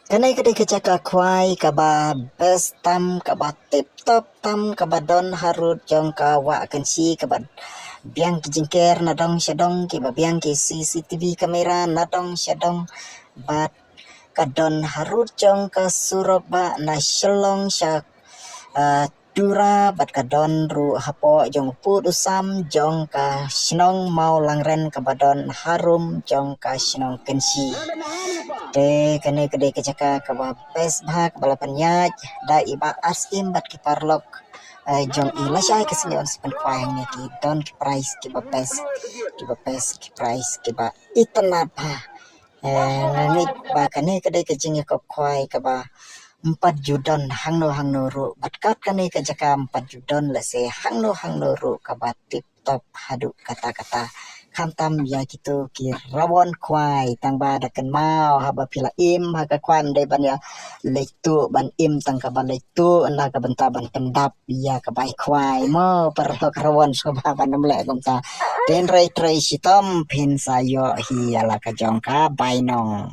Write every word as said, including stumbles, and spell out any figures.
Kane ka dei ka jaka khwai kaba best tam, kaba tip top tam, kaba don harud jong ka wah Kynshi, kaba biang ki jingker na dong sha dong, kiba biang ki C C T V camera na dong sha dong, bad ka don harud jong ka surok ba na Shillong sha, ah, Tura, bad ka don ruh hapoh jong u pud u sam jong ka shnong Mawlangren kaba don harum jong ka shnong Kynshi. Te kane ka dei ka jaka kaba best bha kaba la pynïaid da i Bah Arsim bad ki paralok, eh, jong i. Lashai ka sngi yn sa pynkhwai hangne, ki don ki prize kiba best, kiba best, ki prize kiba itynnad bha. Eh, nga ngeit ba kane ka dei ka jingïakop khwai kaba ym pat ju don hangno hangno ruh, bad kat kane ka jaka ym pat ju don lehse hangno hangno ruh kaba tip top haduh katta katta. Khamtam ïa kito ki rawon khwai, tang ba da kynmaw haba phi la im ha ka khwai, ym dei ban ïa leit tuh ban im tang kaba leit tuh na ka bynta ban pyndap ïa ka bai khwai mo. Paralok, rawon sngewbha ban ym leh kumta. Te hynrei trei shitom phin sa ïoh hi ïa la ka jong ka bainong.